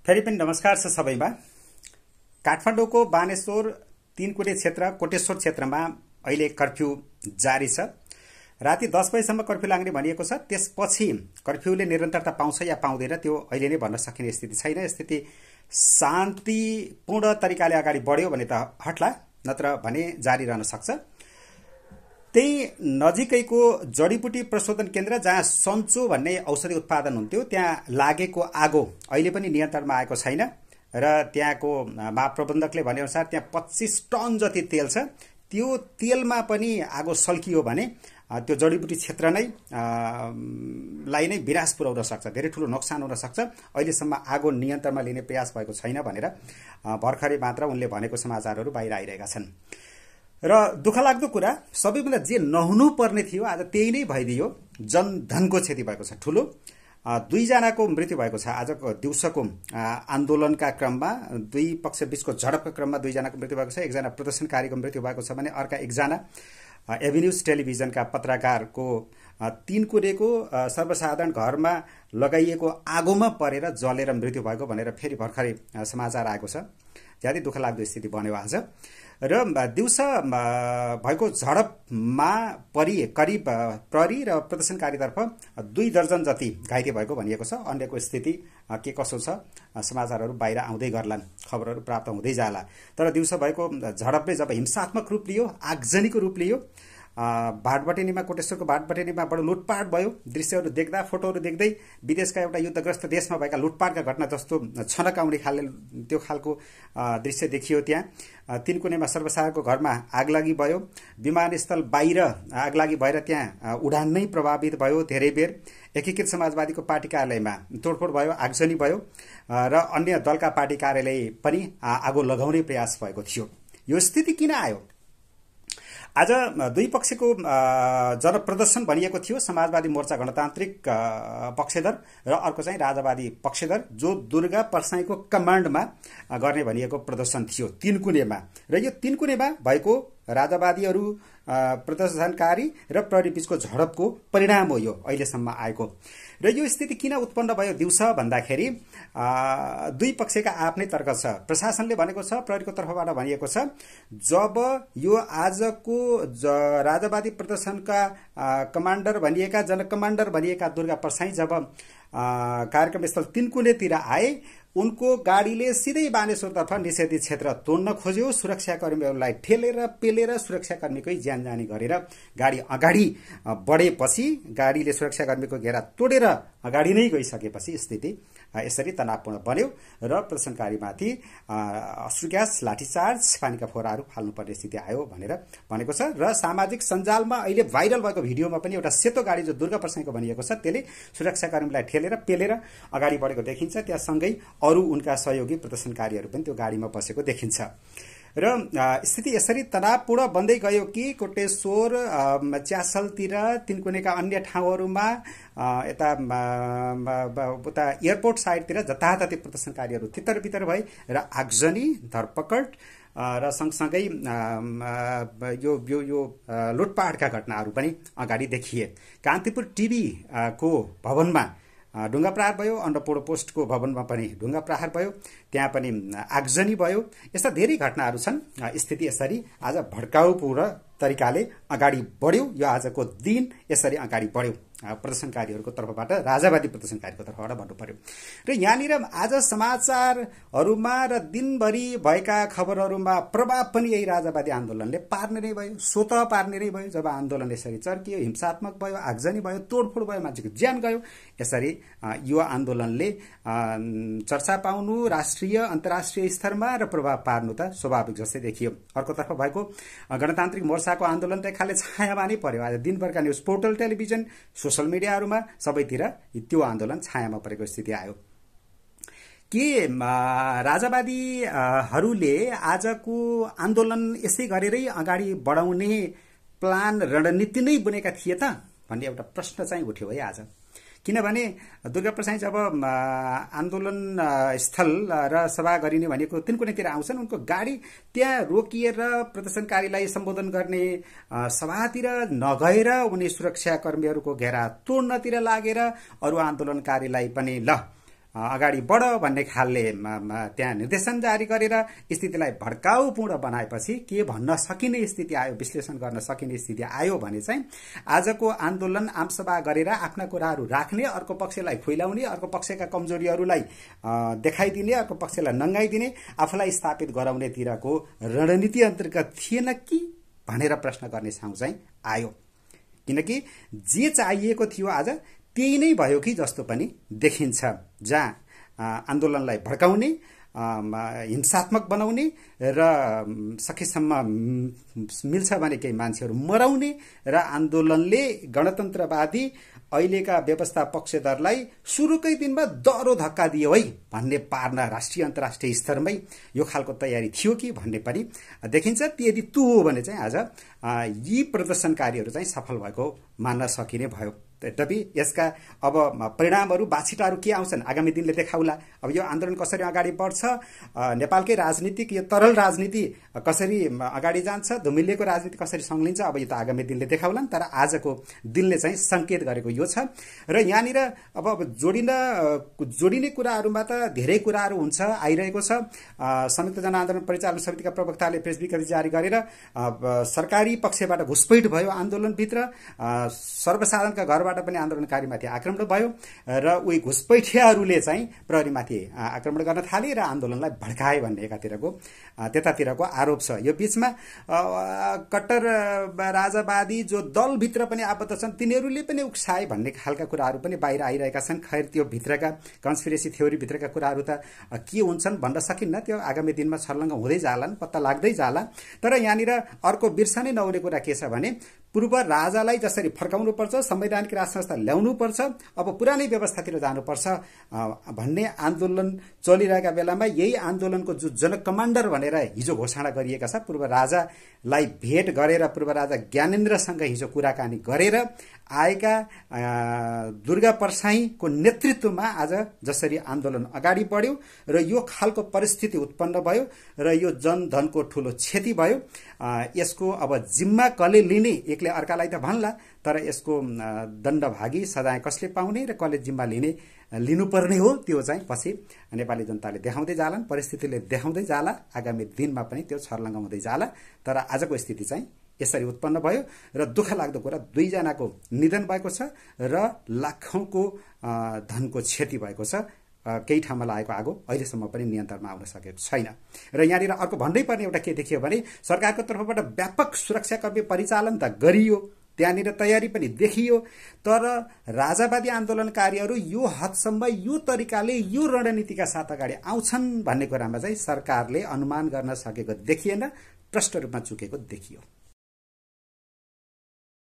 फेरि पनि नमस्कार छ सबैमा। काठमाडौँको बानेश्वर तीनकुने क्षेत्र कोटेश्वर क्षेत्रमा अहिले कर्फ्यू जारी छ। राति 10 बजेसम्म कर्फ्यू लाग्ने भनिएको छ। त्यसपछि कर्फ्यूले निरन्तरता पाउँछ या पाउँदैन त्यो अहिले नै भन्न सकिने स्थिति छैन। स्थिति शान्तिपूर्ण तरिकाले अगाडि बढ्यो भने त हट्ला, नत्र भने जारी रहन सक्छ। त्यही नजिकैको जडीबुटी प्रशोधन केन्द्र जहाँ सन्चो भन्ने औषधि उत्पादन हुन्थ्यो त्यहाँ लागेको आगो अहिले पनि नियन्त्रणमा आएको छैन र त्यहाँको महाप्रबन्धकले भनेअनुसार त्यहाँ 25 टन जति तेल छ। त्यो तेलमा पनि आगो सल्कियो भने त्यो जडीबुटी क्षेत्र नै लाई नै विनाश पुर्याउन सक्छ, धेरै ठुलो नोक्सान हुन सक्छ। अहिलेसम्म आगो नियन्त्रणमा लिने प्रयास भएको छैन भनेर भर्खरै मात्र उनले भनेको समाचारहरू बाहिर आइरहेका छन्। र दुःखलाग्दो कुरा सबैभन्दा जे नहुनु पर्ने थियो आज त्यही नै भइदियो। जनधनको क्षति भएको छ ठुलो। 2 जनाको मृत्यु भएको छ। आजको दिउँसोको आन्दोलनका क्रममा दुई पक्ष बीचको झडपका क्रममा 2 जनाको मृत्यु भएको छ। एकजना प्रदर्शनकारीको मृत्यु भएको छ भने अर्का एकजना एभिन्यूज टेलिभिजनका पत्रकारको तीनकुनेको सर्वसाधारण घरमा लगाइएको आगोमा परेर जलेर मृत्यु भएको भनेर फेरि भर्खरै समाचार आएको छ। ज्यादै दुःखलाग्दो स्थिति बन्यो आज। र दिउँसो भएको झडपमा करिब प्रहरी र प्रदर्शनकारीतर्फ 2 दर्जन जति घाइते भएको भनिएको छ। अन्यको स्थिति के कसो छ समाचारहरू बाहिर आउँदै गर्लान्, खबरहरू प्राप्त हुँदै जाला। तर दिउँसो भएको झडपले जब हिंसात्मक रूप लियो, आगजनीको रूप लियो, भाटबटेनीमा कोटेश्वरको भाटबटेनीमा बडो लुटपाट भयो। दृश्यहरू देख्दा, फोटोहरू देख्दै विदेशका एउटा युद्धग्रस्त देशमा भएका लुटपाटका घटना जस्तो छनक आउने त्यो खालको दृश्य देखियो। त्यहाँ तीनकुनेमा सर्वसाधारणको घरमा आगलागी भयो। विमानस्थल बाहिर आगलागी भएर त्यहाँ उडान नै प्रभावित भयो। धेरै बेर एकीकृत समाजवादीको पार्टी कार्यालयमा तोडफोड भयो, आगजनी भयो र अन्य दलका पार्टी कार्यालय पनि आगो लगाउने प्रयास भएको थियो। यो स्थिति किन आयो? आज दुई पक्षको जनप्रदर्शन भनिएको थियो। समाजवादी मोर्चा गणतान्त्रिक पक्षधर र अर्को चाहिँ राजावादी पक्षधर, जो दुर्गा परसाईको कमान्डमा गर्ने भनिएको प्रदर्शन थियो तीनकुनेमा। र यो तीनकुनेमा भएको राजावादीहरू, प्रदर्शनकारी र प्रहरी बीचको झडपको परिणाम हो यो अहिलेसम्म आएको। र यो स्थिति किन उत्पन्न भयो दिउँसो भन्दाखेरि दुई पक्षका आफ्नै तर्क छ। प्रशासनले भनेको छ, प्रहरीको तर्फबाट भनिएको छ, जब यो आजको राजावादी प्रदर्शनका कमान्डर भनिएका, जनकमान्डर भनिएका दुर्गा परसाई जब कार्यक्रम स्थल तीनकुनेतिर आए, उनको गाडीले सिधै बानेश्वरतर्फ निषेधित क्षेत्र तोड्न खोज्यो। सुरक्षाकर्मीहरूलाई ठेलेर पेलेर सुरक्षाकर्मीकै ज्यान जाने गरेर गाडी अगाडि बढेपछि, गाडीले सुरक्षाकर्मीको घेरा तोडेर अगाडि नै गइसकेपछि स्थिति यसरी तनावपूर्ण बन्यो र प्रदर्शनकारीमाथि अश्रु ग्यास, लाठीचार्ज, पानीका फोहराहरू फाल्नुपर्ने स्थिति आयो भनेर भनेको छ। र सामाजिक सञ्जालमा अहिले भाइरल भएको भिडियोमा पनि एउटा सेतो गाडी जो दुर्गा परसाईको भनिएको छ त्यसले सुरक्षाकर्मीलाई ठेलेर पेलेर अगाडि बढेको देखिन्छ। त्यहाँसँगै अरू उनका सहयोगी प्रदर्शनकारीहरू पनि त्यो गाडीमा बसेको देखिन्छ। र स्थिति यसरी तनावपूर्ण बन्दै गयो कि कोटेश्वर, च्यासलतिर, तीनकुनेका अन्य ठाउँहरूमा, यता उता एयरपोर्ट साइडतिर जताततै प्रदर्शनकारीहरू तितर भए र आगजनी, धरपकड र सँगसँगै यो लुटपाटका घटनाहरू पनि अगाडि देखिए। कान्तिपुर टिभी को भवनमा ढुङ्गा प्रहार भयो। अन्नपूर्ण पोस्टको भवनमा पनि ढुङ्गा प्रहार भयो। त्यहाँ पनि आगजनी भयो। यस्ता धेरै घटनाहरू छन्। स्थिति यसरी आज भड्काउपूर्ण तरिकाले अगाडि बढ्यो। यो आजको दिन यसरी अगाडि बढ्यो प्रदर्शनकारीहरूको तर्फबाट, राजावादी प्रदर्शनकारीको तर्फबाट भन्नु पर्यो। र यहाँनिर आज समाचारहरूमा र दिनभरि भएका खबरहरूमा प्रभाव पनि यही राजावादी आन्दोलनले पार्ने नै भयो, स्वत पार्ने नै भयो। जब आन्दोलन यसरी चर्कियो, हिंसात्मक भयो, आगजनी भयो, तोडफोड भयो, मान्छेको ज्यान गयो, यसरी यो आन्दोलनले चर्चा पाउनु राष्ट्रिय अन्तर्राष्ट्रिय स्तरमा र प्रभाव पार्नु त स्वाभाविक जस्तै देखियो। अर्कोतर्फ भएको गणतान्त्रिक मोर्चाको आन्दोलन त खाले छायामा नै पर्यो। आज दिनभरका न्युज पोर्टल, टेलिभिजन, सोशल मिडियाहरूमा सबैतिर त्यो आन्दोलन छायामा परेको स्थिति आयो। के राजावादीहरूले आजको आन्दोलन यसै गरेरै अगाडि बढाउने प्लान, रणनीति नै बुनेका थिए त भन्ने एउटा प्रश्न चाहिँ उठ्यो है आज। किनभने दुर्गा परसाई जब आन्दोलन स्थल र सभा गरिने भनेको तीनकुनेतिर आउँछन्, उनको गाडी त्यहाँ रोकिएर प्रदर्शनकारीलाई सम्बोधन गर्ने सभातिर नगएर उनी सुरक्षाकर्मीहरूको घेरा तोड्नतिर लागेर अरू आन्दोलनकारीलाई पनि ल अगाडि बढ भन्ने खालले त्यहाँ निर्देशन जारी गरेर स्थितिलाई भड्काउपूर्ण बनाएपछि के भन्न सकिने स्थिति आयो, विश्लेषण गर्न सकिने स्थिति आयो भने चाहिँ आजको आन्दोलन आमसभा गरेर आफ्ना कुराहरू राख्ने, अर्को पक्षलाई खुइलाउने, अर्को पक्षका कमजोरीहरूलाई देखाइदिने, अर्को पक्षलाई नङ्गाइदिने, आफूलाई स्थापित गराउनेतिरको रणनीति अन्तर्गत थिएन कि भनेर प्रश्न गर्ने ठाउँ चाहिँ आयो। किनकि जे चाहिएको थियो आज त्यही नै भयो कि जस्तो पनि देखिन्छ। जहाँ आन्दोलनलाई भड्काउने, हिंसात्मक बनाउने र सकेसम्म मिल्छ भने केही मान्छेहरू मराउने र आन्दोलनले गणतन्त्रवादी अहिलेका व्यवस्था पक्षधरलाई सुरुकै दिनमा दह्रो धक्का दियो है भन्ने पार्न राष्ट्रिय अन्तर्राष्ट्रिय स्तरमै यो खालको तयारी थियो कि भन्ने पनि देखिन्छ। यदि त्यो हो भने चाहिँ आज यी प्रदर्शनकारीहरू चाहिँ सफल भएको मान्न सकिने भयो। तथापि यसका अब परिणामहरू, बाछिटाहरू के आउँछन् आगामी दिनले देखाउला। अब यो आन्दोलन कसरी अगाडि बढ्छ, नेपालकै राजनीतिक यो तरल राजनीति कसरी अगाडि जान्छ, धुमिलिएको राजनीति कसरी संलिन्छ, अब यो त आगामी दिनले देखाउलान्। तर आजको दिनले चाहिँ संकेत गरेको यो छ। र यहाँनिर अब जोडिने कुराहरूमा त धेरै कुराहरू हुन्छ, आइरहेको छ। संयुक्त जनआन्दोलन परिचालन समितिका प्रवक्ताले प्रेस विज्ञप्ति जारी गरेर सरकारी पक्षबाट घुसपैठ भयो आन्दोलनभित्र, सर्वसाधारणका घरबाट पनि आन्दोलनकारीमाथि आक्रमण भयो र उही घुसपैठियाहरूले चाहिँ प्रहरीमाथि आक्रमण गर्न थाले र आन्दोलनलाई भड्काए भन्ने त्यतातिरको आरोप छ। यो बीचमा कट्टर राजावादी जो दलभित्र पनि आबद्ध छन् तिनीहरूले पनि उक्साए भन्ने खालका कुराहरू पनि बाहिर आइरहेका छन्। खैर त्यो भित्रका कन्स्पिरेसी थ्योरी भित्रका कुराहरू त के हुन्छन् भन्न सकिन्न, त्यो आगामी दिनमा छर्लङ्ग हुँदै जालान्, पत्ता लाग्दै जाला। तर यहाँनिर अर्को बिर्सनै नहुने कुरा के छ भने पूर्व राजालाई जसरी फर्काउनुपर्छ, संवैधानिक राज संस्था ल्याउनुपर्छ, अब पुरानै व्यवस्थातिर जानुपर्छ भन्ने आन्दोलन चलिरहेका बेलामा यही आन्दोलनको जो जनक कमान्डर भनेर हिजो घोषणा गरिएका छ, पूर्व राजालाई भेट गरेर पूर्व राजा ज्ञानेन्द्रसँग हिजो कुराकानी गरेर आएका दुर्गा परसाईको नेतृत्वमा आज जसरी आन्दोलन अगाडि बढ्यो र यो खालको परिस्थिति उत्पन्न भयो र यो जनधनको ठूलो क्षति भयो, यसको अब जिम्मा कसले लिने, एकले अर्कालाई त भन्ला, तर यसको दण्डभागी सजाय कसले पाउने र कसले जिम्मा लिनुपर्ने हो त्यो चाहिँ पछि नेपाली जनताले देखाउँदै जालान्, परिस्थितिले देखाउँदै जाला, आगामी दिनमा पनि त्यो छर्लङ्ग हुँदै जाला। तर आजको स्थिति चाहिँ यसरी उत्पन्न भयो र दुःख लाग्दो कुरा 2 जनाको निधन भएको छ र लाखौंको धनको क्षति भएको छ। केही ठाउँमा लागेको आगो अहिलेसम्म पनि नियन्त्रणमा आउन सकेको छैन। र यहाँनिर अर्को भन्दै पर्ने एउटा के देखियो भने सरकारको तर्फबाट व्यापक सुरक्षाकर्मी परिचालन त गरियो, त्यहाँनिर तयारी पनि देखियो, तर राजावादी आन्दोलनकारीहरू यो हदसम्म यो तरिकाले यो रणनीतिका साथ अगाडि आउँछन् भन्ने कुरामा चाहिँ सरकारले अनुमान गर्न सकेको देखिएन, प्रष्ट रूपमा चुकेको देखियो।